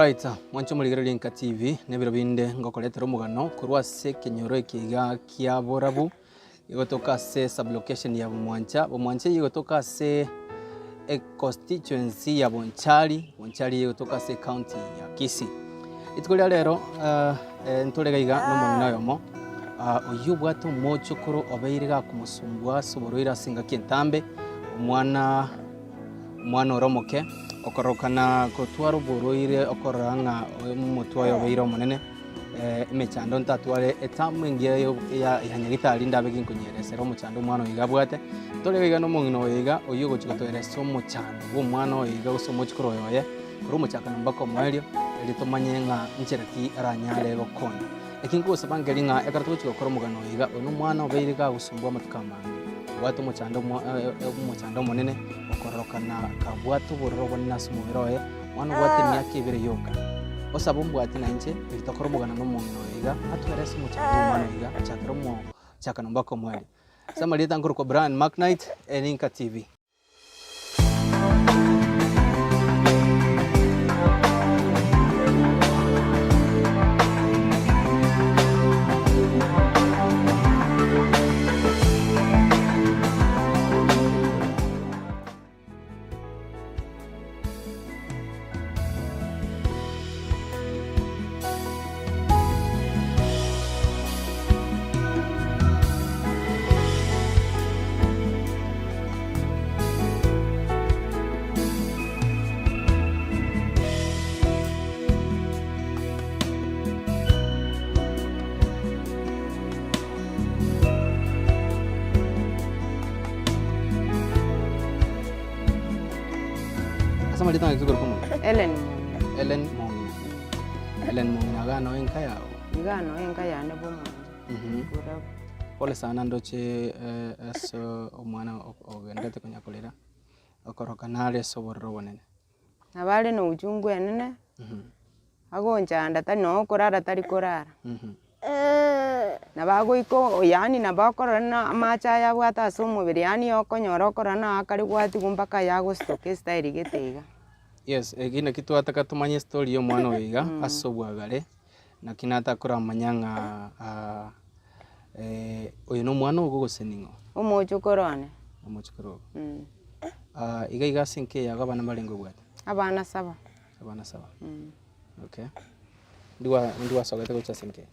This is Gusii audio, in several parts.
Alright, mwanche omorigereria Enka TV, na ebiro binde ngokoretera omogano korwa ase ekenyoro eke iga kia Borabu, egotoka ase sublocation ya Bomwancha. Bomwancha eyio egotoka ase econstituency ya Bonchari, Bonchari eyio egotoka ase ecounty ya Kisii. Rituko ria rero ntore iga iga na omong'ina oyomo, oyio obwate omochokoro obeire gakomosumbua ase oborwaire ase engaki entambe, omwana omwana ore omoke, okorokana gotwara oborwaire okorora ng'a omotwe oye obeire omonene, emechando ntatware etamu engiya ya ya nyagitari ndabe ginkonyieresera omochando omwana oyo iga abwate. Ntore iga na omong'ina oyo iga, oyio ogochia gotoeresa omochando bwa omwana oyo iga gose omochikoro oyo oye, korwa omochakano mpaka omoerio, erio tomanye ng'a nchera ki aranyare gokonya. Eki nkogosaba nkeri ng'a ekero togochia gokora omogano oyo iga, oyo nomwana obeire gagosumbua amatuko amange, obwate omochando omo omochando omonene, okororokana kabwate obororo obonene ase omobere oye, omwana obwate emiaka ebere yoka. Osabe ombwati nainche, erio tokore omogano na omong'ina oyo iga, atwere ase omochando bwa omwana oyo iga, gochakera omochakano mpaka omoerio. Ase amarieta nkorokwa Brian Macknight, eye ne Inka TV. Ase amarieta ng'aki okorokwa omong'ina? Ellen Mong'ina. Ellen Mong'ina. Ellen Mong'ina iga noe enka yago? Iga noe enka yane bw'omonto. Borabu. Pole sana ndoche ase omwana ogenderete konya korera, okoroka nare ase obororo obonene. Nabo are na uchungu enene, agonchanda tari nonye okorara tari korara. Nabo agoika oo yaani nabo akorora na amache aya abwate ase omobere yaani okonyora okorora na akare gwatigwa mpaka yagostoka estyle gete iga. Yes, eki naki twataka tomanye estory ya omwana oyo iga ase obwagare, naki natakoramanya ng'a oyo na omwana ogo gose ning'o? Omochokoro one. Omochokoro ogo. Iga iga ase enka eye iga abana mbarenge obwate? Abana saba. Abana saba. Okay. Ndi gwasogete gochia ase enka eye?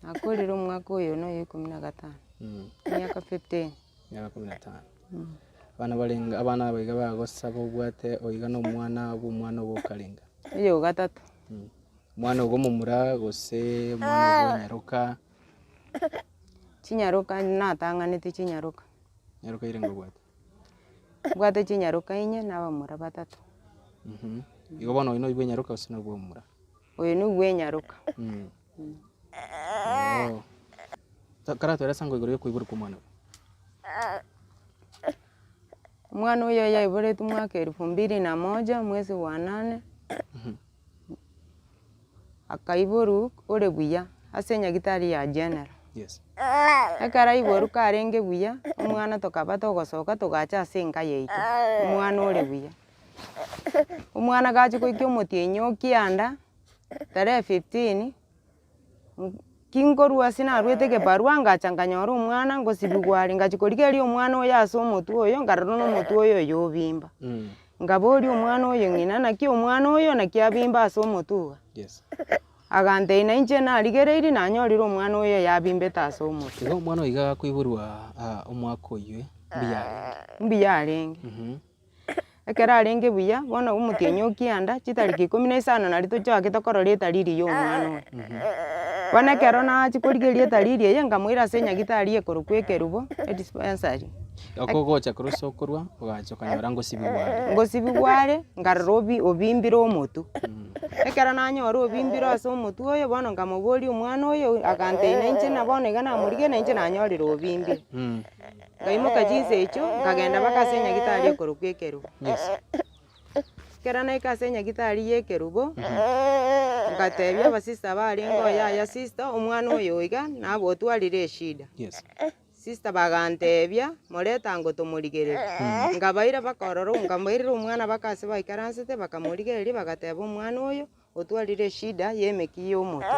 Nakorire omwaka oyo na oyo ikomi na gatano, emiaka fifteen. Emiaka kumi na tano. Abana barenge abana aba iga bagosaba obwate oiga na omwana bwa omwana ogo okarenga? Oyo ogatato. Omwana ogo omomura gose omwana ogo onyaroka? Chinyaroka natang'anete chinyaroka. Nyaroka irenge obwate? Mbwate chinyaroka inye na abamura batato. Igo bono oyo noyo bwa enyaroka gose noyo bwa omomura? Oyo noyo bwa enyaroka. Oo. Karatoerese ango igoro ya okoiborwa kwa omwana oyo. Omwana oyo yaiboretwe mwaka elfu mbili na moja mwezi wa nane, akaiborwa ore buya ase enyagitari ya General. Yes. Ekero aiborwa karenge buya, omwana tokaba togosoka togacha ase enka yaito, omwana ore buya. Omwana gachia goika omotienyi o kianda, tarehe fifteen, ki nkorwa ase narwete ekebarua ngacha nkanyora omwana ngosibigwa are, ngachia korigereria omwana oyo ase omotwe oyo, nkarora na omotwe oyo oyobimba. Nkaboria omwana oyo ng'ina naki omwana oyo naki abimba ase omotwe iga? Yes. Agantebia na inche narigereirie nanyorire omwana oyo yabimbete ase omotwe. Igo omwana oyo iga akoiborwa omwaka oywe mbuya arenge. Mbuya arenge. Ekero arenge buya, bono omotienyi o kianda, chitariki ikomi na isano naria tochakete korora etariri ya omwana oyo. Bono ekero nachia korigereria etariri eye, nkamoira ase enyagitari ekorokwa ekerubo, edispensary. Okogocha korwa ase okorwa, ogacha okanyora ngosibigwa are. Ngosibigwa are, nkarora obi obimbire omotwe. Ekero nanyora obimbire ase omotwe oyo, bono nkamoboria omwana oyo, agantebia na inche na bono iga namorigereria na inche nanyorire obimbire. Nkaimoka chinsa echio, nkagenda mpaka ase enyagitari ekorokwa Ekerubo. Ekero naika ase enyagitari ya Ekerubo, ngatebia abasista barenge oo yaya sister, omwana oyo iga nabo otwarire eshida. Sister bagantebia, morete ango tomorigererie. Nkabaira baka ororo, nkamoirera omwana baka ase baikaransete, bakamorigereria bagateba omwana oyo otwarire eshida ya emeki ya omotwe.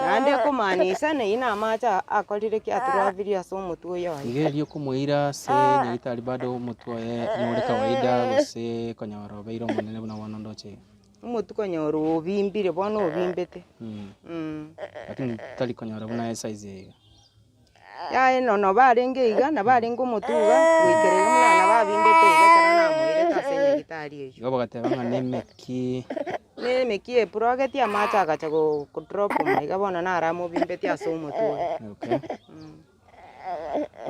Naende ekomaanisha neyio na amache akorire ki aturwabirie ase omotwe oyo oye. Iga erio okomoira ase nyagetari bado omotwe oye nore kawaida gose konyora obeire omonene buna bono ndoche iga? Omotwe konyora obimbire bono obimbete. Lakini tari konyora buna esize eye iga. Yaye nono barenge iga, nabo arenge omotwe iga, goikera iga buna nabo abimbete iga ekero namoirete ase enyagitari eyio. Igo bagateba ng'a nemeki. Nemeki epurogeti amache agacha go kodrop ime iga bono naro amobimbetie ase omotwe oye. Okay.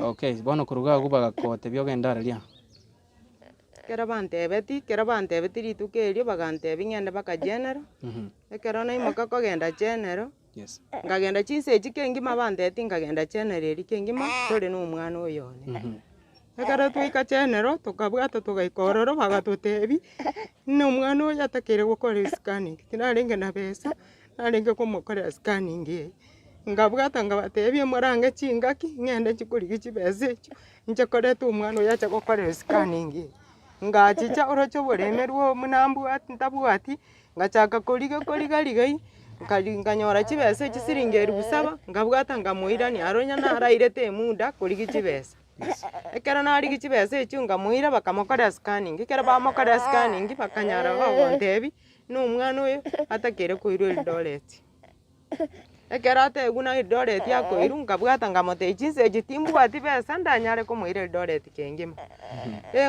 Okay, bono korwa iga abwo bagakotebia ogende aria. Ekero bantebeti, ekero bantebeti rituko erio bagantebia ng'ende mpaka general, ekero naimoka kogenda general, Yes. nkagenda chinsa echi kengima bantebeti nkagenda general eria kengima tore na omwana oyo one. Ekero twaika general tokabwata togaika ororo bagatotebia, ng'a omwana oyo atakeire gokora escanning, tinarenge na besa narenge komokorera scanning eye. Nkabwata nkabatebia morange chingaki ng'ende nchie korigia chibesa echio, inche koreta omwana oyo ache gokora escanning eye. Ngachicha oroche oboremerwa buna mbwati ntabwati, ngachaka korigia korigia rigai, nkari nkanyora chibesa echio siringi elifu saba, nkabwata nkamoirania aro onye narairete emuda korigia chibesa. Ekero narigia chibesa echio nkamoira bakamokorera scanning, ekero bamokorera scanning bakanyara bagontebia, na omwana oyo atakeire koirwa Eldoret. Ekero atebiwa buna Eldoret akoirwa, nkabwata nkamotebia chinsa echi timbwati besa ndanyare komoira Eldoret kengima.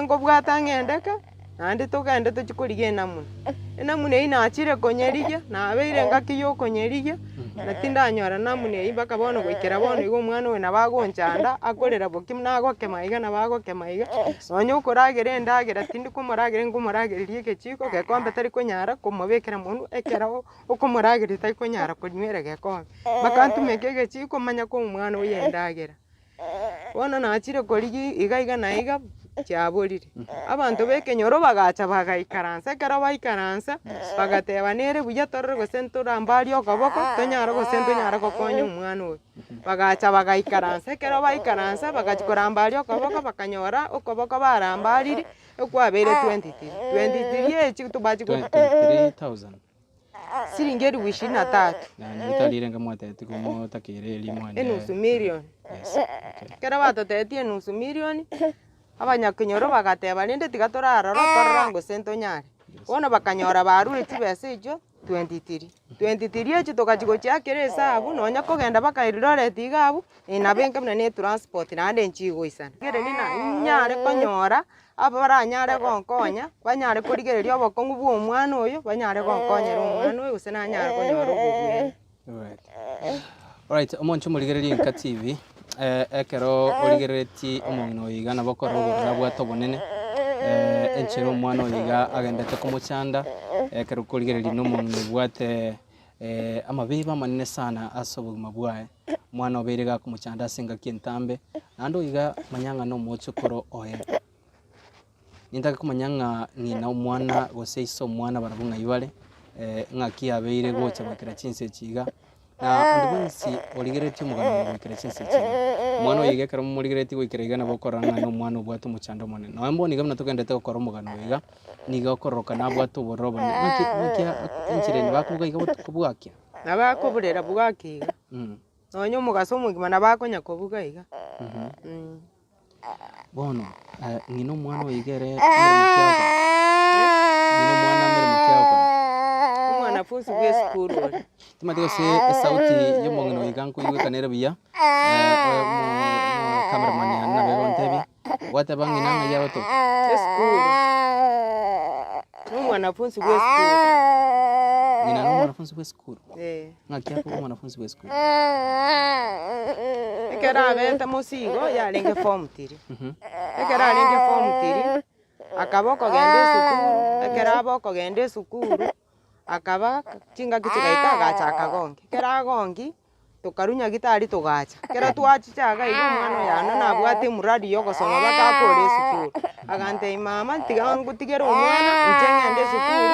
Nkobwata ng'ende ka, naende togende tochie korigia enamuna. Enamuna eyio nachire konyerigia, nabeire engaki ya okonyerigia, na tindanyora namuna eyio mpaka bono goikera bono iga omwana oyo nabo agonchanda, akorera bokima nagokema iga nabo agokema iga, nonye okoragera endagera tindi komoragera nkomoragereria egechiko, gekombe tari konyara komobekera monwe ekero okomorageria tari konyara konywera gekombe, mpaka ntumeke egechiko manye koa omwana oyo endagera. Bono nachire korigia iga iga na iga, chiaborire. Abanto ba ekenyoro bagacha bagaikaransa, ekero baikaransa, bagateba nere buya torore gose ntorambarie okoboko, tonyare gose ntonyare gokonya omwana oyo. Bagacha bagaikaransa, ekero baikaransa bagachia korambaria okoboko bakanyora okoboko barambaririe, ekwabeire 23, 23 echi tobachia ko. 23,000. Siringi elifu ishirini na tatu. Na nyagetari renge mwatebeti komotakeire erio mwande. Enusu million. Yes, okay. Ekero batotebetie enusu million, abanyakenyoro bagateba rende tiga torarore torore gose ntonyare. Bono bakanyora barure chibesa echio 23. 23 echio togachia gochiakera esabu nonya kogenda mpaka Eldoret iga abwo, nabo enke buna na etransport naende nchigoisana. Rigereria na nyare konyora Abaranyare gonkonya, banyare korigereria obokong'u bwa omwana oyo, banyare gonkonyera omwana oyo gose nanyare konyora obobuya. Alright. Alright, omonche omorigereria Enka TV, eh, ekero origereretie omong'ina oyo iga nabo okorora obororo abwate obonene, eh, enchera omwana oyo iga agendete komochanda, ekero okorigereria na omong'ina obwate amabibe amanene sana ase obogima bwaye, omwana obeire gakomochanda ase engaki entambe, naende oyo iga manya ng'a nomochokoro oye. Nintake komanya ng'a ng'ina omwana gose ise omwana barabwo ng'ai bare, ng'aki abeire gocha goikera chinsa echi iga, na onde bwensi origereretie omogano oyo goikera chinsa echi iga. Omwana oyo iga ekero momorigereretie goikera iga nabo okorora ng'a nomwana obwate omochando omonene. Nonya mbono iga buna togendererete gokora omogano oyo iga, nigo okororokana abwate obororo obonene. Naki naki enchera eye bakobuga iga botuko bwakia? Nabo akoburera bwakia iga, nonya omogaso omogima nabo akonya kobuga iga. Bono ng'ina omwana oyo iga ere emeremo ki agokora? Ng'ina omwana emeremo ki agokora? Omwanafunsi bwa esukuru ore. Timanyeti gose esauti ya omong'ina oyo iga nkoigwekana ere buya, cameraman yane nabo egontebia, gwateba ng'ina ng'ai agotoka? Esukuru. Na omwanafunsi bwa esukuru. Ng'ina na omwanafunsi bwa esukuru? Eh. Ng'aki akoba omwanafunsi bwa esukuru? Ekero abete mosigo yarenge form three. Ekero arenge form three, akaba okogenda esukuru, ekero abe okogenda esukuru, akaba chingaki chigaika agacha akagongi. Ekero agongi, tokarwa nyagetari togacha, ekero twachicha iga iga omwana oyo one nabwate emuradi ya ogosoma mpaka akore esukuru. Agantebia mama tiga ngotigere omwana inche ng'ende esukuru,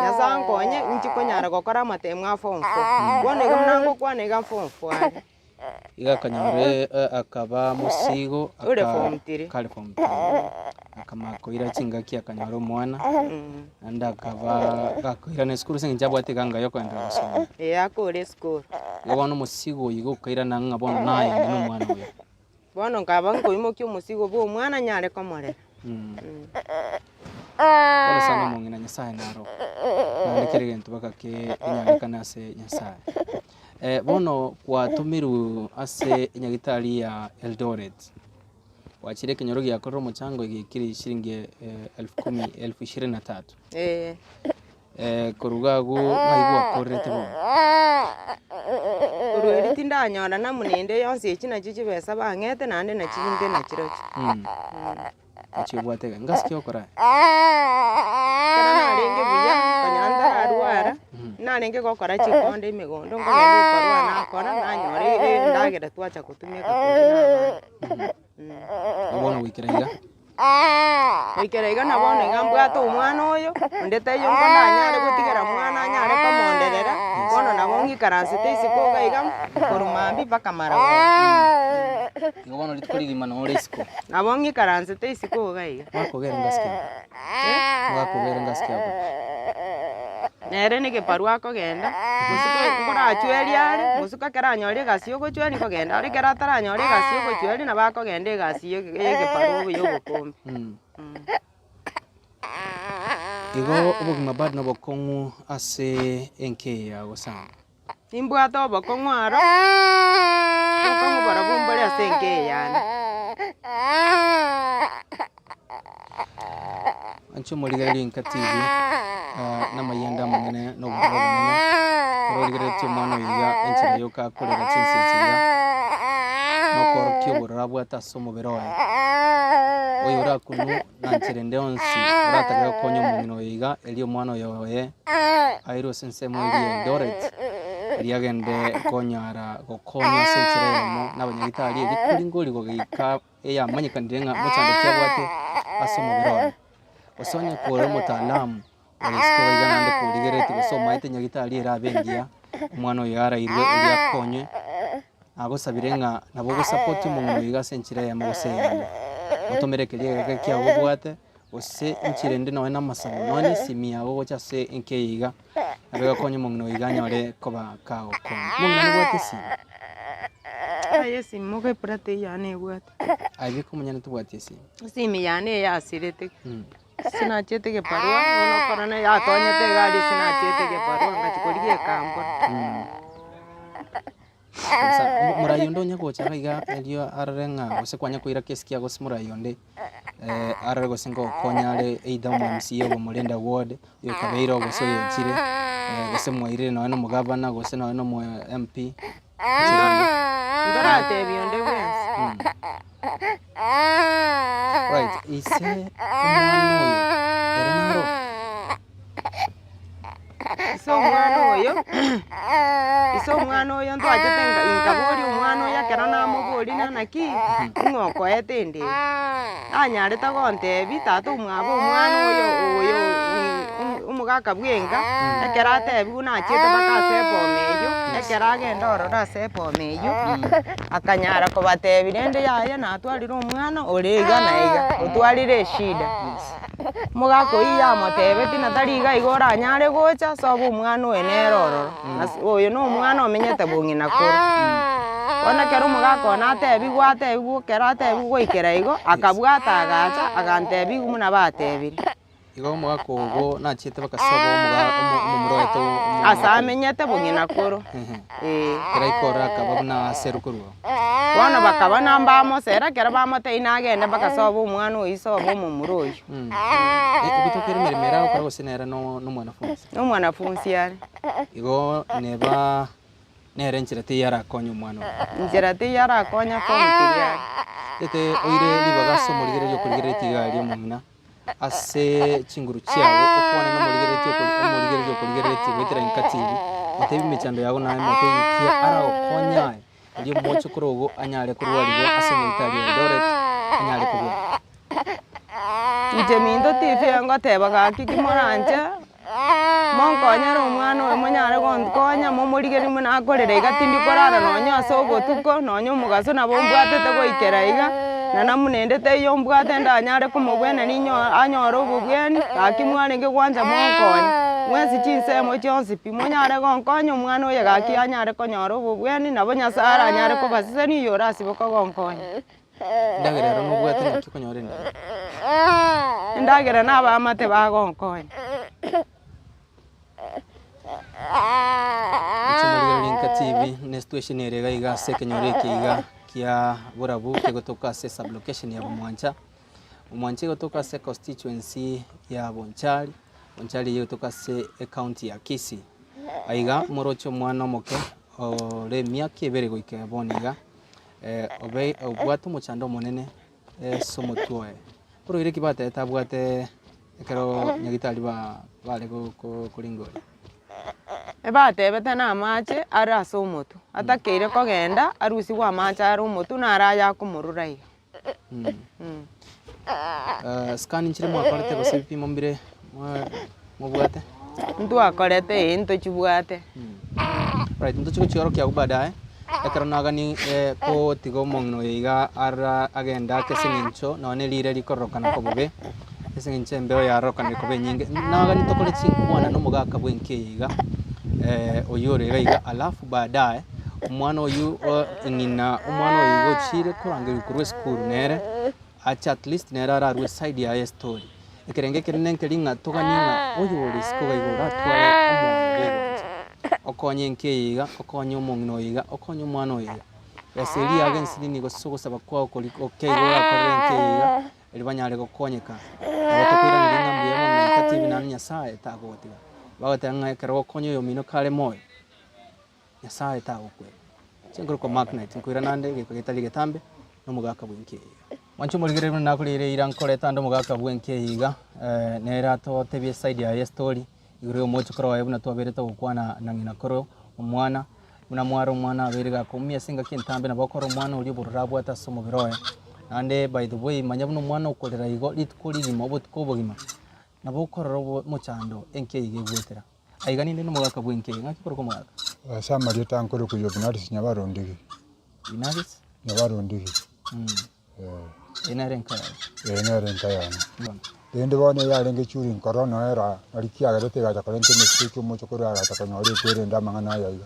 Nyasaye ankonye inche konyara gokora amatemo a form four. Bono iga buna ngokwana iga form four are. Iga akanyora eh, akaba mosigo Ore form three. kare form three. Akamanya koira chingaki akanyora omwana, naende akaba gakoirana esukuru ase eng'encho abwate eganga ya okoenderera gosoma. Ee akore esukuru. Igo bono omosigo oyo igo okairana ng'a bono naye inde na omwana oyo. Bono nkaba nkoimokia omosigo bwa omwana nyare komorera. Pole sana omong'ina Nyasaye naro naende kera egento baka kenyarekane ase Nyasaye. Bono kwatomirwe ase enyagitari ya Eldoret, gwachire ekenyoro giakorire omochango egeikire shilingi elfu kumi elfu ishirini na tatu. Ee. Korwa iga agwo ng'ai gwakorerete bono? Korwa erio tindanyora namuna ende yonsi echi nachio chibesa bang'ete naende nachi inde nachirochio. Nachio obwate iga, ngasi ki okora aye? Ekero narenge buya, nkonyora ntararwara, narenge gokora chikonda emegondo, nkogenda ebibarua nakora, nanyora endagera twacha gotumeka koria na abana. Bono goikera iga. Goikera iga na bono iga mbwate omwana oyo, onde taiyo nko ndanyare gotigera mwana anyare komonderera, bono nabo ng'ikaransete isiko iga iga, korwa mambia mpaka marogoba. Igo bono rituko rigima noo ore isiko. Nabo ng'ikaransete isiko iga iga. Mwakogera engasi ki? Mwakogera engasi ki abwo? Nere negebarwa akogenda, mosuko nkorachweria are, mosuko ekero anyore egasi ya ogochweria nkogenda are, ekero ataranyora egasi ya ogochweria nabo akogenda egasi ya egebarwa ya obokombe. Igo obogima bado nobokong'u ase enka eye ya gosanga. Nimbwate obokong'u aro, obokong'u barobwo mbore ase enka eye yane. Inche omorigereria Enka TV, namayende amanene na obororo obonene, ekero origereretie omwana oyo iga enchera yoka akorera chinsa echi iga, na okorokia obororo abwate ase omobere oye. Oyo orakunwe na nchera ende yonsi oratake gokonya omong'ina oyo iga, erio omwana oyo oye airwe ase ensemo eria ya Eldoret, erio agende konyara gokonywa ase enchera eyemo na abanyagitari erio koringorigwa goika eyamanyekanire ng'a mochando ki abwate ase omobere oye. Gose onye kore omotaalamu ore isiko iga naende korigereretie gose omaete nyagitari erabe engiya, omwana oyo arairwe erio akonywe, nagosabire ng'a nabo ogosapoti omong'ina oyo iga ase enchera eyemo gose eyende. Otomere keria egeka kiago obwate, gose enchera ende nonye na amasabo, nonye na esimi yago gocha ase enka eye iga, nabo egokonya omong'ina oyo iga anyore koba kagokonya. Omong'ina nobwate esimi? Aye esimi moka eplate eyio yane ebwate. Aye beka omonyene tobwati esimi. Esimi yane eye yasirete, sinachiete gebarua bono okorora yatonyete iga aria sinachiete gebarua ngachia korigia ekambora. Kabisa, omo- morai onde onye gocha iga iga erio arore ng'a gose kwanya koira kesi kiago gose morai onde arore gose ngokonya are either omo MCA obo Omorenda ward, oyo okabeire oo gose oyo ochire, gose mwairire nonye na omogavana gose nonye na omo MP. Ntoratebia onde bwensi. Right, ise omwana oyo ere naro? Ise omwana oyo, ise omwana oyo ntwachete nka inkaboria omwana oyo ekero namoboria ng'a naki, ng'o okoete ende eye? Nanyarete gontebia tata omwabo omwana oyo oyo omogaka bwa enka, ekero atebiwu nachiete mpaka ase eboma eywo, ekero agenda ororo ase eboma eywo, akanyara kobatebia rende yaya natwarire omwana ore iga na iga, otwarire eshida. Omogaka oyio yamotebetie na tari iga iga oranyare gocha ase obe omwana oyo nere ororo, ase oyo na omwana omenyete bong'ina koro. Bono ekero omogaka one atebiwa atebiwa ekero atebiwa goikera igo, akabwata agacha agantebia buna batebire. Igo omogaka ogo nachiete bakasoa omoga omo- omomura oye to omo- Ase amenyete bong'ina koro, Ehe. eh. Ekero aika ororo akaba buna aserwa korwa oo. Bono bakaba na mbamosera, ekero bamotebia nagende mpaka sobo omwana oyio sobo omomura oyio. Egotoka ere emeremo ere agokora gose nere no nomwanafunzi? Nomwanafunzi are. Igo neba nere enchera teiyo arakonye omwana oyo. Nchera teiyo arakonye form three are. Gete oire ribaga ase omorigereria okorigereretie iga aria omong'ina. Ase chinguru chiabo, okwane nomorigereretie okori omorigereria okorigereretie goetera inka TV, motebie emechando yago naye motebie ki aragokonye aye, erio omochokoro ogo anyare korwarigwa ase enyagitari ya Eldoret, anyare kobwena. Inche minto TV ngoteba gaki ki moranche. Monkonyere omwana oyo monyare gonkonya momorigererie buna akorera iga tindi korara nonye ase obotuko nonye omogaso nabo mbwatete goikera iga, na namuna ende teiyo mbwate ndanyare komobwenani inyo anyore obobweni, gaki mwarenge gwancha monkonye, mwensi chinsemo chionsi pi, monyare gonkonya omwana oyo gaki anyare konyora obobweni, nabo Nyasaye aranyare kobasesenia oyore asibe kogonkonya. Endagera ero nobwate naki okonyora endagera? Endagera na abaamate bagonkonya. Inche omorigereria nka TV ne situation ere iga iga ase ekenyoro eke iga kia Borabu kegotoka ase esublocation ya Bomwancha. Bomwancha egotoka ase econstituency ya Bonchari, Bonchari eyio egotoka ase ecounty ya Kisii. Aiga moroche omwana omoke ore emiaka ebere goika bono iga. Obe obwate omochando omonene ase omotwe oye. Oroire ki batebete abwate ekero nyagitari ba bare go- ko- koringa oria? Ebatebete na amache are ase omotwe, atakeire kogenda arusigwe amache are omotwe naro aye akomorura iga. Scan nchire mwakorete gose ebipimo mbire mwa mobwate? Ntwakorete ee ntochibwate. Right, ntochi gochiorokia abwo baadaye, ekero nagani kotiga omong'ina oyo iga ara agende ake ase eng'encho nonye na erire rikororokana kobobe, ase eng'encho embeo yarorekanire koba enyinge, nagani tokore chinkwana na omogaka bwa enka eye iga, oywo ore iga iga alafu baadaye, omwana oywo ng'ina omwana oyo iga ochire korangeria korwa esukuru nere, ache at least nere ararue eside yaye estory. Ekerengo ekenene nkeri ng'a toganie ng'a oyore isiko iga iga oratware omoyo bw'egwancha, okonye enka eye iga, okonye omong'ina oyo iga, okonye omwana oyo iga. Besa eria yago ensinini gose ogosaba kwao koria oke iga orakorere enka eye iga, erio banyare gokonyeka. Nabo tokoiraneria ng'a mbuya mono na enka TV naende Nyasaye tagogotiga. Bagoteba ng'a ekero ogokonya oyomino kare moyo, Nyasaye tagokweba. Inche nkorokwa Mark Knight, nkoirana ande egeka getari egetambe, na omogaka bw'enka eye iga. Mwanche omorigereria buna nakoreire eira nkoreta ande omogaka bw'enka eye iga, nere atotebie eside yaye estory, igoro ya omochokoro oye buna twaberete gokwana na ng'ina koro omwana, buna mware omwana abeire gakoumia ase engaki entambe nabo okora omwana oria obororo abwate ase omobere oye. Naende by the way manya buna omwana okorera igo rituko rigima obotuko obogima, nabo okorora obo omochando enka eye iga egwetera. Aiga ninde nomogaka bw'enka eye, ng'aki korokwa omogaka? Ase amarieta nkorokwa Yobinaris Nyabarondigi. Yobinaris? Nyabarondigi. Eye nere enka yaye? Eye nere enka yane. Rende bono eyarenge during corona era, nari kiagerete egacha korenta emesike omochokoro agacha konyora ekwerende amang'ana aya iga.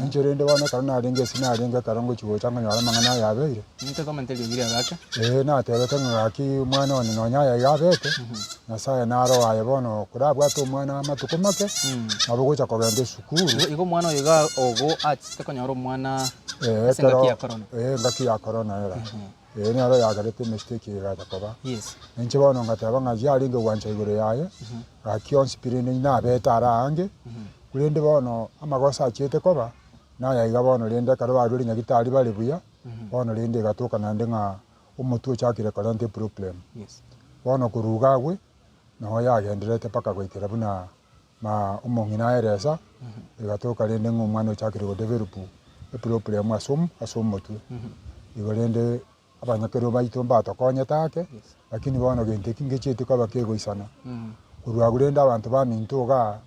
Inche rende bono ekero narenge ase narenge ekero ngochia gocha nkonyora amang'ana aya abeire. Ninche tomente eriogi riago ake. Ee, natebete ng'a gaki omwana one nonya aya iga abete, Nyasaye naro aye bono korabwate omwana amatuko make, nabo ogocha kogenda esukuru. Igo igo omwana oyo iga ogo achete konyora omwana Ee, ase engaki ekero ya corona. ee, engaki ya corona era. Ee, nero yagerete emistake eye egacha koba. Yes. Inche bono ngateba ng'a yarenge gwancha igoro yaye, gaki onsi pi rende nabete ara aange, Korende bono amagoso achiete koba, naya iga bono rende ekero barure nyagitari bare buya, bono rende egatoka naende ng'a omotwe ochakire korenta eproblem. Bono korwa iga agwo, noo yagendererete mpaka goikera buna ma omong'ina aeresa, egatoka rende ng'a omwana ochakire godevelop eproblem ase omo ase omotwe. Igo rende abanyakerogo baito mbatokonyete ake, lakini bono gento eki ngechieti koba kegoisana. Korwa agwo rende abanto baminto igaa,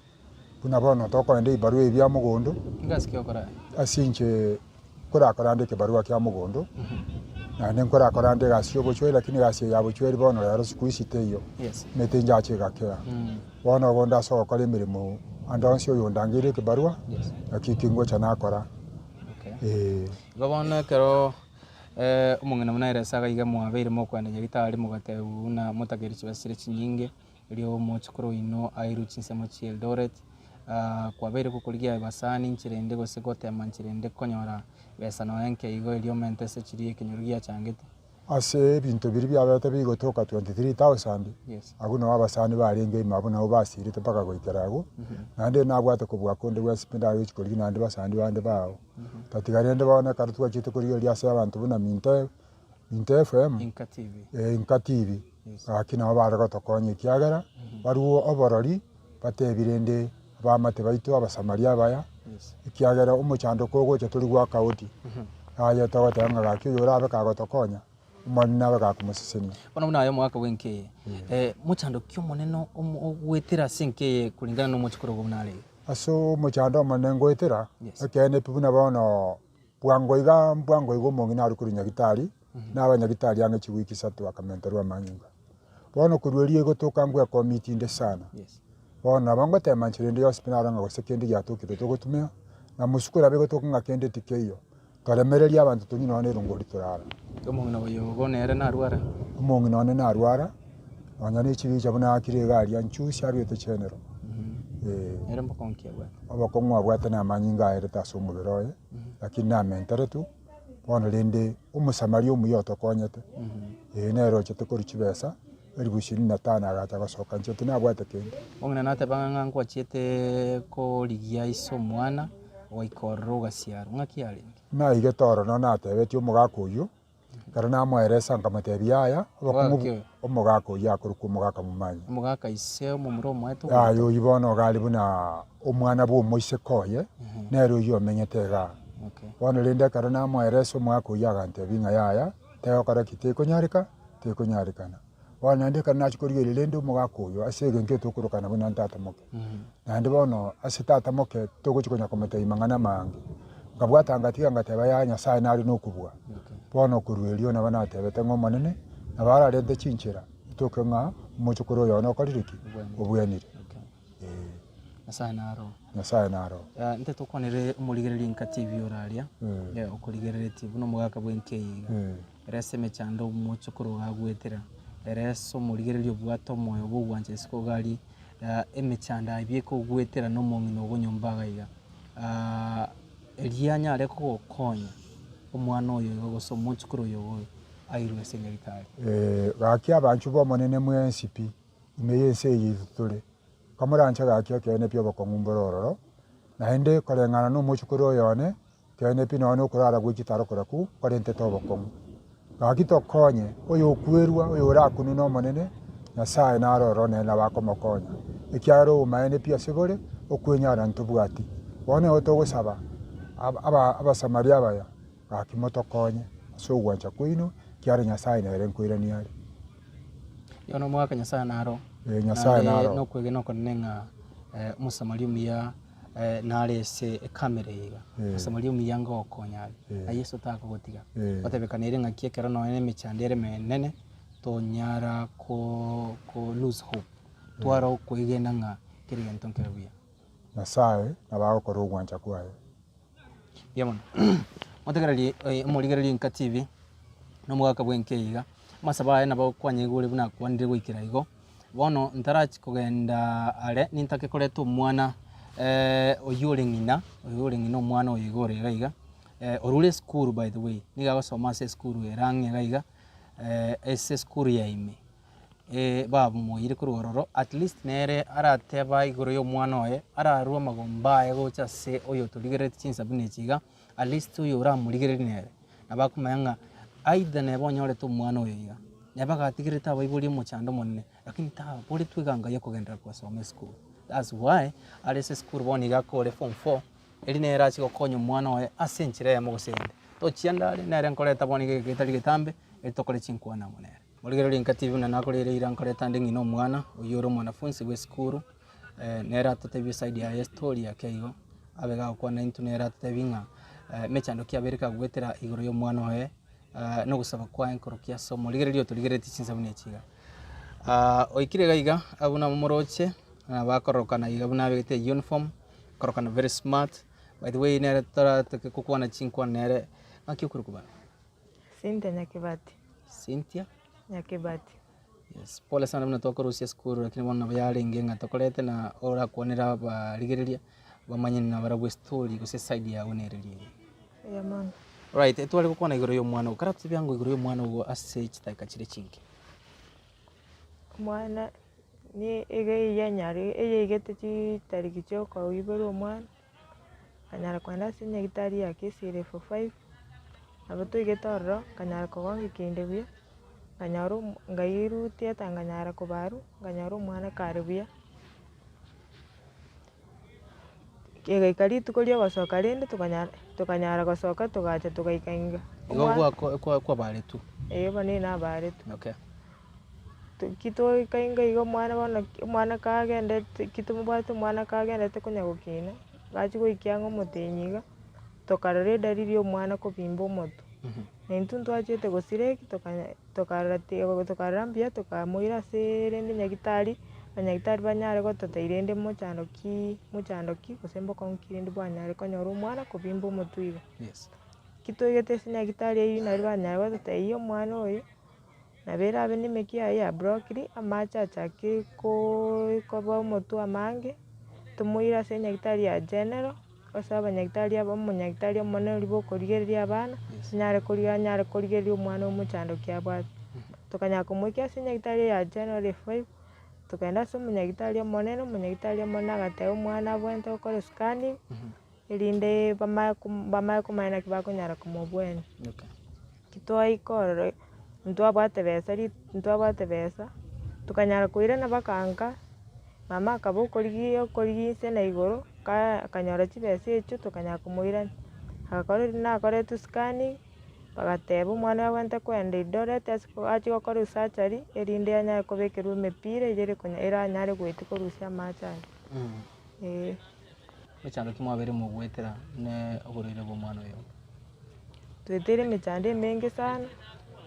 buna bono tokoenda ebibarua ebi bia mogondo, Egasi ki okora aye? ase inche nkorakora ande ekebarua kia mogondo, naende nkorakora ande egasi ya obochweri lakini egasi eye ya bochweri bono rero siku hizi teiyo, Yes. emete inchache egakea. Bono igo onde ase ogokora emeremo ande onsi oyo ondangeire ekebarua, Yes. naki eki ngocha nakora, Okay. eh. Igo bono ekero Omong'ina buna ere ase agaiga mwabeire mokoenda Nyagitari mogatebwa buna motakeire chibesa chiria chinyinge, erio omochokoro oino airwe chinsemo chia Eldoret, kwabeire gokorigia ebasani nchera ende gose gotema nchera ende konyora besa nonya nke igo erio omente ase chiria ekenyoro giachangete. Ase ebinto biria biabete bigotoka 23,000, Yes. abwo nabo abasani barenge ime abwo nabo basirete mpaka goikera agwo, naende nabwate kobua konde gwensi pi ndagochi korigia naende basani bande bao. Tatiga rende bono ekero twachete korigereria ase abanto buna Minto Minto FM, Inka TV. eh, Inka TV, Yes. gaki nabo bare gotokonya ekiagera, barwo oborori, batebi rende abamate baito abasamaria abaya, Yes. ekiagera omochandoko ogocha tori goaka odi. Aye togoteba ng'a gaki oyo orabe kagotokonya. Omonene nabe gakomosesenia. Bono buna aye omogaka bw'enka eye, mochando ki omonene ogoetera ase enka eye kulingana na omochokoro ogo buna are iga? Ase omochando omonene ngoetera, Yes. ekeene pi buna bono bwango iga bwango iga omong'ina aria korwa nyagitari, naba nyagitari ang'e chiwiki isato akamenterwa amanyinga. Bono korwa erio egotoka ngwekomiti inde sana. Yes. Bono nabo ngotema nchera ende yonsi pi narora ng'a gose kende giatokire togotumia, na mosukuru nabo egotoka ng'a kende tikeiyo. Toremererie abanto tonywe nonya na erongori torara. Omong'ina oyo bono ere narwara. Omong'ina one narwara, nonya ne chibicha buna akire iga aria nchusi arwete chenero. Eh. Ere mbokong'u ki abwate? Obokong'u abwate na amanyinga aerete ase omobere oye, lakini namenteretwe, bono rende omosamaria omuya otokonyete, eh nere ochete korwa chibesa, elifu ishirini na tano agacha gosoka inche tinabwate kende. Omong'ina nateba ng'a nkwachiete korigia ise omwana, goika ororo ogasiarwa, ng'aki yarenge? Naigete ororo natebetie omogaka oyio, ekero namoeresa nkamotebia yaya, obokong'u Omogaka oyo? omogaka oyio akorokwa omogaka Momanyi. Omogaka ise omomura omoete Yaya ogoeta? oyio bono iga are buna omwana bwa omoiseke oye, nere oyio omenyete igaa. Okay. Bono rende ekero namoeresa omogaka oyio agantebia ng'a yaya, tegokora ki? Tekonyareka, tekonyarekana. Bono naende ekero nachia korigereria rende omogaka oyo ase egento etokorokana buna tata moke, naende bono ase tata moke togochia konya komotebia mang'ana amange, nkabwata ngatiga ngateba yaya Nyasaye nare na okobua, bono korwa erio nabo natebete ng'a omonene, nabo ararente chinchera etoke ng'a omochokoro oyo one okorire ki? Obwenire, eh. Nyasaye naro. Nyasaye naro. Intwe tokwanere omorigereria nka TV ore aria, okorigereretie buna omogaka bw'enka eye iga. Ere ase emechando omochokoro iga agoetera, ere ase omorigereria obwate omoyo bwa ogwancha isiko iga aria, emechando aye bieka ogoetera na omong'ina ogo nyomba iga iga. Erio anyare kogokonya omwana oyo iga gose omochokoro oyo iga oyo airwe ase nyagetari. Gaki abanchwa b'Omonene mwensi pi, ime y'ense eye yaito tore, Komoranche gaki ekeene pi obokong'u mbore ororo, naende koreng'ana nomochukuru oyo one, ekeene pi nonya nokorara gwe chitaro korakwo korentete obokong'u. Gaki tokonye oyokwerwa oyorakunwe n'Omonene, Nyasae nare ororo nere nabo akomokonya, ekiagera obomaene pi ase bore, okwenyara ntobwati. Bono nigo togosaba aba Abasamaria abaya, gaki motokonye ase ogwancha kwaino, ekiagera Nyasae nere nkoirania are. Bono omogaka Nyasae naro, Eh, Nyasae naende naro. nokwegena okonene ng'a omosamaria omuya nare ase ekamera eye iga, Eh. omosamaria omuya ngogokonya are, Eh. na Yeso takogotiga. Eh. Gotebekana ere ng'aki ekero nonya na emechando ere emenene, tonyara ko ko lose hope, twara okoegena ng'a kera egento nkere buya. Nyasae nabo agokora ogwancha kwaye. Mbuya mono. Motegereri omorigereria Enka TV, na omogaka bwa enka eye iga, amasabo aye nabo kwanyaigure buna akwanire goikera igo. Bono ntarachi kogenda are, nintake koreta omwana oyio ore ng'ina, oyio ore ng'ina omwana oyo iga ore iga iga, orure esukuru by the way, nigo agosoma ase esukuru ere ang'e iga iga, ase esukuru ya ime. Bamoire korwa ororo, at least nere arateba igoro ya omwana oye, ararue amagomba aye gocha ase oyotorigereretie chinsa buna echi iga, at least oyo oramorigererie nere, nabo akomanya ng'a either neba onyorete omwana oyo iga, neba gatigerete abaibori omochando omonene, lakini taboretwe eganga ya okogenderera kosoma esukuru. That's why are ase esukuru bono iga akore form four, Eri nere ache gokonya omwana oye ase enchera eyemo gose eyende. Tochienda are, nere nkoreta bono iga egetari getambe, eri tokore chinkwana amo nere. Morigererie inka TV buna nakoreire eira nkoreta nde ng'ina omwana, oyio ore omwanafunsi bwa esukuru, nere atotebie eside yaye estory ake igo, abe gagokwana intwe nere atotebie ng'a emechando ki abeire kagoetera igoro ya omwana oye, na ogosaba kwaye nkorokia ase omorigereria otorigereretie chinsa buna echi iga. Oikire iga iga, buna momoroche, bakororokana iga buna abegete euniform, korokana very smart, by the way nere toratake gokwana chinkwana nere, ng'aki okorokwa bana? Cynthia Nyakibati. Cynthia? Nyakibati. Yes, pole sana buna twakorusia esukuru lakini bono nabo yarenge ng'a tokorete na orakwanere abarigereria bamanye nabarabwo estory gose eside yago nere riria. Eeh mono. Right, tware gokwana igoro ya omwana ogo, karatotebie ango igoro ya omwana ogo ase chidakika chire chinke. Omwana ni iga eyanyare eyaigete chitariki chia okoiborwa omwana, akanyara kogenda ase enyagitari ya Kisii level five, nabo toigete ororo, nkanyara kogongia kende buya, nkanyora omo nkairutia ata nkanyara kobarwa, nkanyora omwana kare buya. Egaika rituko ria ogosoka rende tokanyara. Tokanyara gosoka togacha togaika inga. Igo Omwa- gwako kwa kwabaretwe? Eeh bono nigo nabaretwe. Okay. Ki twaika inga iga omwana bono omwana kagendete ki tomobwate omwana kagendete konya gokina, gachia goikia ang'e omotenyi iga, tokarora edalili ya omwana kobimba omotwe. Na intwe ntwachete gosira eki tokanya tokarora ti tokarora mbuya tokamoira aseee rende nyagetari, abanyagitari banyare gototebia rende mochando ki mochando ki gose mbokong'u ki rende bwanyare konyora omwana kobimba omotwe iga. Yes. Ki twaigete ase nyagetari eywo nari banyare gototebia omwana oyo, nabo erabe na emekia yaye ya brokiri, amache achakire koooo koba omotwe amange, tomoire ase enyagitari ya general, ase abanyagitari aba omonyagitari omonene oria bokorigereria abana, anyare korigia anyare korigereria omwana omochando ki abwate. Tokanyara komoikia ase enyagitari eye ya general F5, tokagenda ase omonyagitari omonene, omonyagitari omonene agateba omwana abwenerete gokora escanning, erinde bamanye kom bamanye komanya naki bakonyara komobwenia. Ki twaika ororo, ntwabwate besa ri ntwabwate besa, tokanyara koirana mpaka nka, mama akaba okorigia okorigia inse na igoro, ka akanyora chibesa echio tokanyara komoirania. Agakora riria nakoretwe scanning, bagateba omwana oyo abwenerete koenda Eldoret ase achie gokorwa surgery, erinde anyare kobekerwa emepira eywo ere konya eranyare goetia korusia amache aya, eh. Emechando ki mwabeire mogoetera ne oborwaire bw'omwana oyo? Tweteire emechando emenge sana,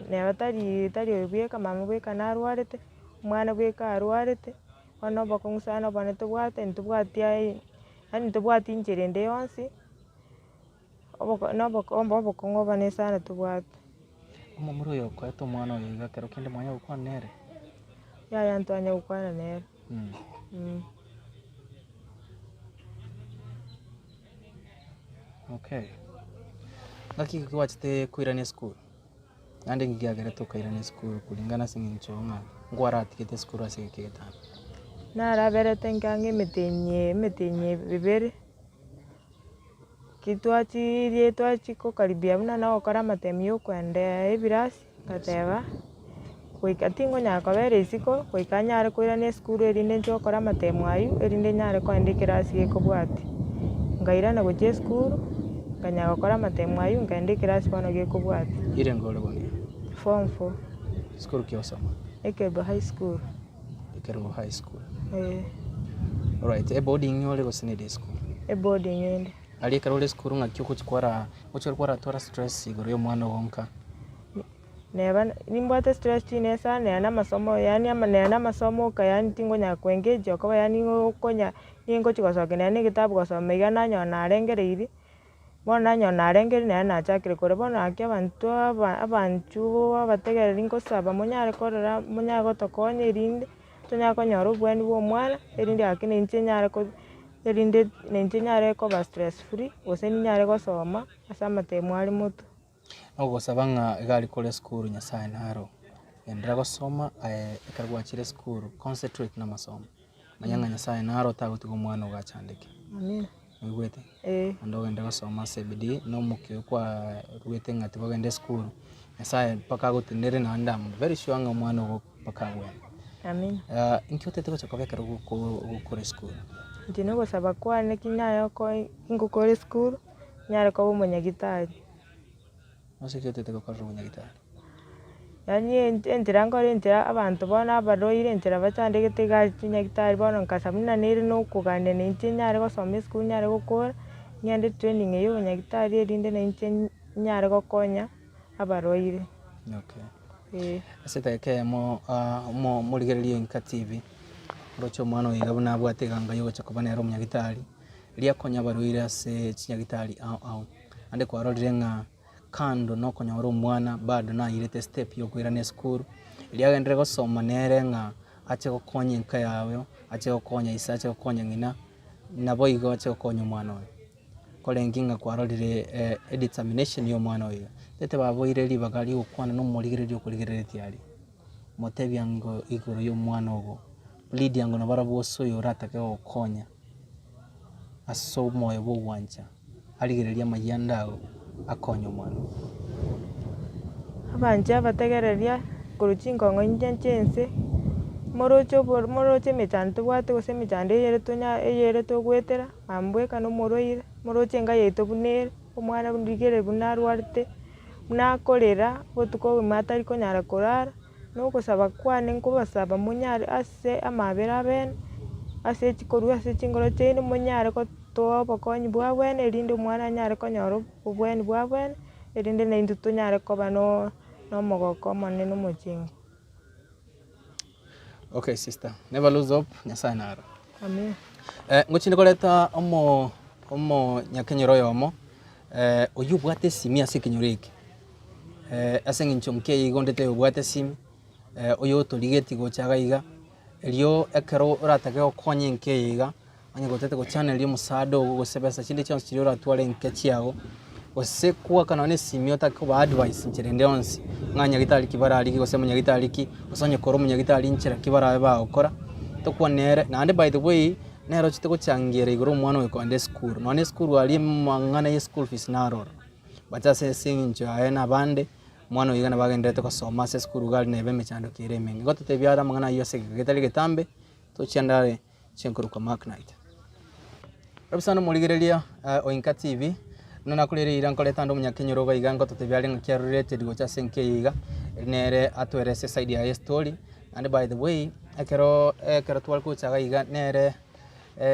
neba tari tari oyo bweka, mama bweka narwarete, omwana bweka arwarete, bono obokong'u sana obone tobwate ntobwati aye yaani ntobwati inchera ende yonsi, oboko na oboko obokong'u obone sana tobwate. Omomura oyo okoete omwana oyo iga ekero kende mwanya gokwana nere? Yaya ntwanya gokwana nere. Okay. Ngaki gwachete koirana esukuru, naende ng'iki kiagerete okairana esukuru kulingana ase eng'encho ng'a nkwaratigete esukuru ase egeka egetambe? Naraberete nkang'a emetienyi emetienyi ebere, ki twachirie twachia kokaribia buna nagokora amatemu ya okoenda ebirasi, ngateba. Goika tingonyara kobera isiko, goika nyare koirana esukuru erinde nche gokora amatemo aywo, erinde nyare kogenda ekerasi gekobwatia. Nkairana gochia esukuru, nkanyara gokora amatemo aywo, nkaenda ekerasi bono gekobwatia. Irengo ore bono iga? Form four. Sukuru ki ogosoma? Ekerubo High School. Ekerubo High School. Eh. Alright, eboarding ore gose ne day school? Eboarding ende. Aria ekero ore esukuru ng'aki ogochi kwara ogochi kwaratwara stress igoro ya omwana ogo nka? Neba nimbwate stress chinene sana neba na amasomo yaani ama neba na amasomo oka yaani tingonyara ko engage okoba yaani ngokonya ningochi gosokia nonye na egetabu gosoma iga nanyora narengereirie, bono nanyora narengereirie nonye nachakire koria. Bono gaki abanto aba abanchu abategereri nkosaba monyare korora monyare gotokonya erinde tonyare konyora obweni bwa omwana, erinde gaki na inche nyare ko erinde na inche nyare koba stress free, gose ninyare gosoma ase amatemo are motwe. Nogosaba ng'a iga aria kore esukuru Nyasaye naro, genderera gosoma aye ekero gwachire esukuru concentrate na amasomo, manya ng'a Nyasaye naro otagotiga omwana ogo achandeke. Amina. Oigwete? Eh. Naende ogende gosoma ase ebidii na omokia oyo kwaruete ng'a tibogenda esukuru, Nyasaye mpaka agotenenere naende am very sure ng'a omwana ogo mpaka abwene. Amina. Inki otagete gocha koba ekero goko gokora esukuru? Inche nogosaba kwane ki naye oko ngokora esukuru, nyare koba omonyagitari. Ase ki otagete gokorera obonyagitari? Yaani enchera nkore enchera abanto bono abarwaire enchera bachandegete iga ase chinyagitari bono nkasaba buna nere na okogania na inche nyare gosoma esukuru nyare gokora, ng'ende training ya obonyagitari erinde na inche nyare gokonya abarwaire. Okay. Eh. Ase edageka eyemo omo omorigereria Enka TV, oroche omwana oyo iga buna abwate eganga ya ogocha koba nere omonyagitari, riria akonya abarwaire ase chinyagitari ao ao. Naende kwarorire ng'a kando na okonyora omwana bado nairete estep ya okoirana esukuru, erio agenderere gosoma nere ng'a ache gokonya enka yago, ache gokonya ise, ache gokonya ng'ina, naboigo ache gokonya omwana oye. Korenge ng'a kwarorire edetermination ya omwana oyo iga, tete baboire ribaga ria gokwana na omorigereria okorigereretie aria, motebie ango igoro ya omwana ogo, plead ango nabarabwo ase oyo oratake gogokonya. Ase omoyo bw'ogwancha, arigererie amayianda ao, akonye omwana oo. Abanche abategereria korwa chinkong'o inche chi'ense, moroche obo moroche emechando tobwate gose emechando eyere tonya eyere togoetera, mambweka na omorwaire, moroche enka yaito buna ere. Omwana rigereria buna arwarete, buna akorera, obotuko obogima atari konyara korara, na ogosaba kwane nkobasaba monyare ase amabera abene, ase chikorwa ase chingoro chiaino monyare gotoa obokonyi bwa bwene erinde omwana anyare konyora obweni bwa bwene, erinde naintwe tonyare koba no na omogoko omonene omochengo. Okay sister, never lose hope, Nyasaye naro. Amina. Eh, ngochinde koreta omo omonyakenyoro oyomo eh, oyio obwate esimi ase ekenyoro eke eh, ase eng'encho nkeiyo igo onde taiyo obwate esimi eh, oyo otorigetie gocha iga iga, erio ekero oratake gokonya enka eye iga, onye gotete gochaneria omosaada ogo gose besa chinde chionsi chiria oratware enka chiago, gose kwaka nonye na esimi otake kobaa advice nchera ende yonsi, ng'a nyagitari ki bararigie gose monyagitari ki, gose onye kore omonyagitari nchera ki barabe bagokora, tokwane nere. Naende by the way, nere ochete gochangiera igoro omwana oyo kogenda esukuru, nonye na esukuru aria amang'ana ya eschool fees naro ororo, but ase ase eng'encho yaye na abande, omwana oyo iga nabo agendererete gosoma ase esukuru iga aria neba emechando ki ere emenge. Igo totebia are amang'ana aywo ase egeka getari getambe, tochiende are. Chinkorokwa Mark Knight. Robisana omorigereria o Inka TV, buna nakorire riira nkoreta ande omonyakenyoro iga iga ngototebia are ng'aki arorete gocha ase enka eye iga, eri nere atoerese eside yaye estory, naende by the way, ekero ekero tware gocha iga iga nere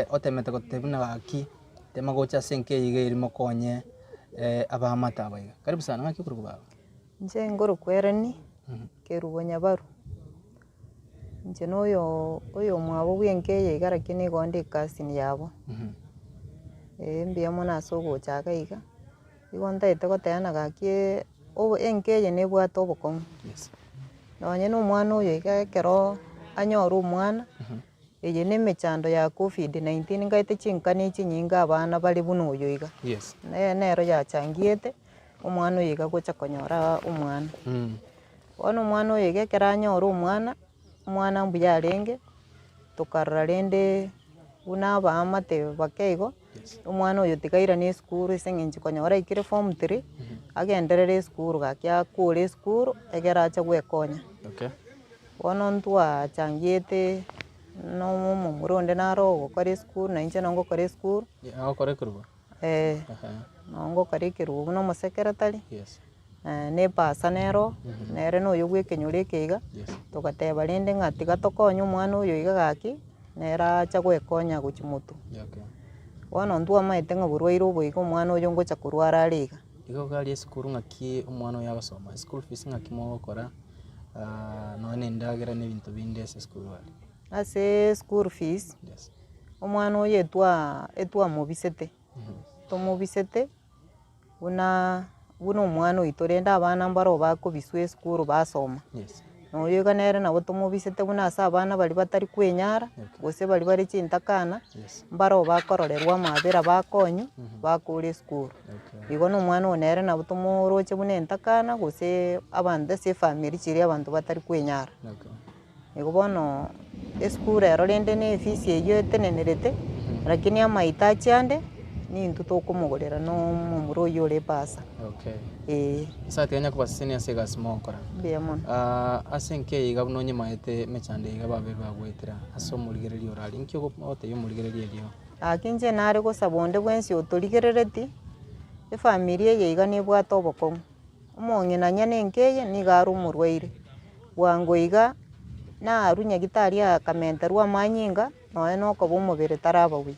otemete gototebia buna gaki, tema gocha ase enka eye iga eri mokonye abaamate aba iga. Karibu sana, ng'aki okorokwa baba? Inche nkorokwa Ellen Kerubo Nyabaru. Inche na oyo oyomwabo bwenka eye iga lakini nigo onde ecousin yabo, eh mbuya mono ase ogocha iga iga, igo ntagete goteba gaki obo enka eye nebwate obokong'u, nonye na omwana oyo iga ekero anyore omwana, eye na emechando ya covid 19 nkaete chinkani chinyinge abana bare buna oyo iga, nere nero yachangiete omwana oyo iga gocha konyora omwana. Bono omwana oyo iga ekero anyore omwana, omwana mbuya arenge, tokarora rende buna abaamate bake igo, omwana oyo tiga airane esukuru ase eng'encho konyora aikire form three, agenderere esukuru gaki akore esukuru, egere ache gwekonya. Bono ntwachangiete na omomura onde naro ogokora esukuru, na inche nabo ngokora esukuru, eh, nabo ngokora ekerubo buna omosekeretari. Na epasa nero, nere noyo bwa ekenyoro eke iga, togateba rende ng'a tiga tokonye omwana oyo iga gaki, nere acha goekonya gochia motwe. Bono ntwamaete ng'a borwaire obo iga omwana oyo ngocha korwara are iga. Igo iga aria esukuru ng'aki omwana oyo agosoma, eschool fees ng'aki mogokora nonya na endagera na ebinto binde ase esukuru aria? Ase school fees, omwana oyo etwa etwamobisete, tomobisete. Buna buna omwana oito rende abana mbaro bakobiswa esukuru basoma, na oyo iga nere nabo tomobisete buna ase abana baria batari kwenyara, gose baria bare chintakana, mbaro bakororerwa amabera bakonywa, bakore esukuru. Igo na omwana oyo nere nabo tomoroche buna entakana gose abanto ase efamiri chiria abanto batari kwenyara. Igo bono esukuru ero rende na efees eywo etenenerete, lakini amahitaji ande, nintwe tokomogorera na omomura oywo ore ebasa, Okay. eh. Nyasae tiga onye kobasesenia ase egasi mogokora. Mbuya mono. Ah, ase enka eye iga buna onyemaete emechando eye iga babeire bagoetera ase omorigereria ore aria, inki ogotebia omorigereria erio? Gaki inche nare gosaba onde bwensi otorigerereti, efamiri eye iga nebwate obokong'u. Omong'ina nyene enka eye nigo are omorwaire, bwango iga narwe nyagitari akamenterwa amanyinga nonya na okoba omobere taraba buya.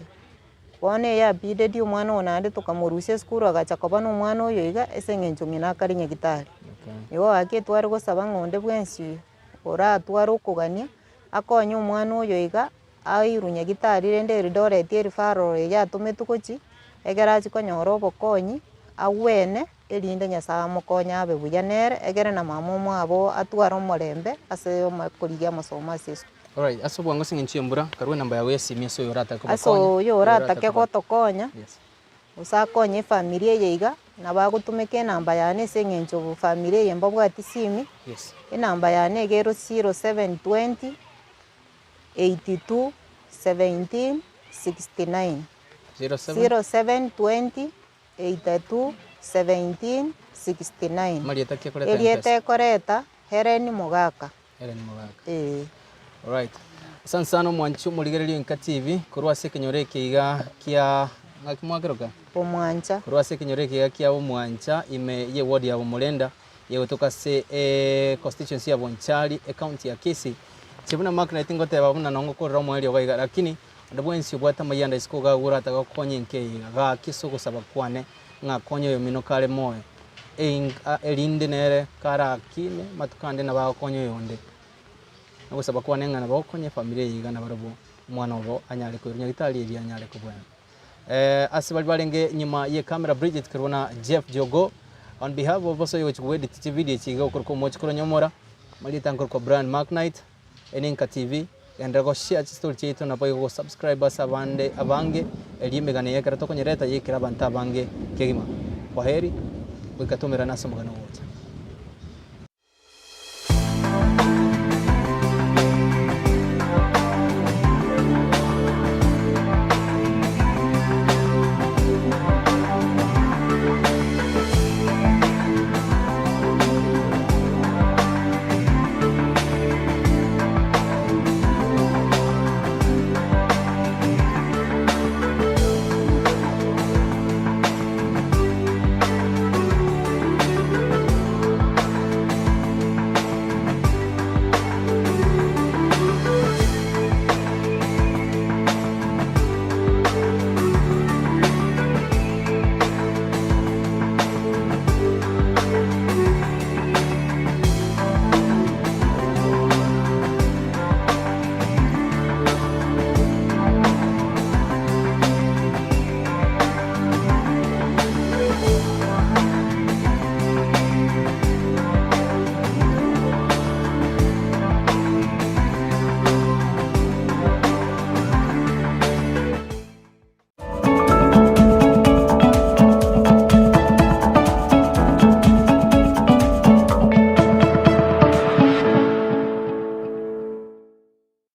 Bono eyabideti omwana oyo naende tokamorusia esukuru agacha koba na omwana oyo iga ase eng'encho ng'ina akare nyagitari. Igo gaki etware gosaba ng'a onde bwensi oratware okogania, akonye omwana oyo iga, airwe nyagitari rende Eldoret ereferral eye atometwe gochia, egere achie konyora obokonyi, agwene. Erinde Nyasae amokonye abe buya nere, egere na mama omwabo atware omorembe ase korigia amasomo ase esukuru. Alright, ase obwango ase eng'encho y'embura, karue enamba yago y'esimi ase oyo oratake Ase kobakonya. oyo oratake gotokonya, gose akonye efamiri eye iga, nabo agotumeka enamba yane ase eng'encho famiri eye mbabwati simi, Yes. enamba yane iga ero 0720 82 17 69. 07 0720 82 17 69. Amarieta ki ekoreta Erieta M-Pesa? ekoreta Hellen Mogaka. Hellen Mogaka. Ee. Alright. Asante sana omwanchi omorigereria Enka TV korwa ase ekenyoro eke iga kia Ng'aki mwakeroka? Bomwancha. Korwa ase ekenyoro eke iga kia Bomwancha ime ye ward ya Bomorenda egotoka ase econstituency ya Bonchari ecounty ya Kisii. Inche buna Mark Knight ngoteba buna nonye ngokorera omoerio iga iga lakini onde bwensi obwate amayanda isiko iga agwo oratake gokonya enka eye iga gaki ase ogosaba kwane ng'a akonye oyomino kare moyo erinde nere karakine amatuko ande nabo agokonya oyonde. Nogosaba kwane ng'a nabo okonye efamiri eye iga nabarobwo omwana obo anyare koirwa nyagitari erio anyare kobwena. Ase baria barenge nyuma ye camera Bridget korwa na Jeff Jogo on behalf of bosa oyogochia ko edit chividio echi iga okorokwa omochie Nyomora marieta nkorokwa Brian Mark Knight ene Enka TV genderera go share chistory chiaito naboigo go subscribe ase abande abange erio emegano eye ekero tokonyereta yeikere abanto abange kegima. Kwaheri goika tomerane ase omogano ogocha.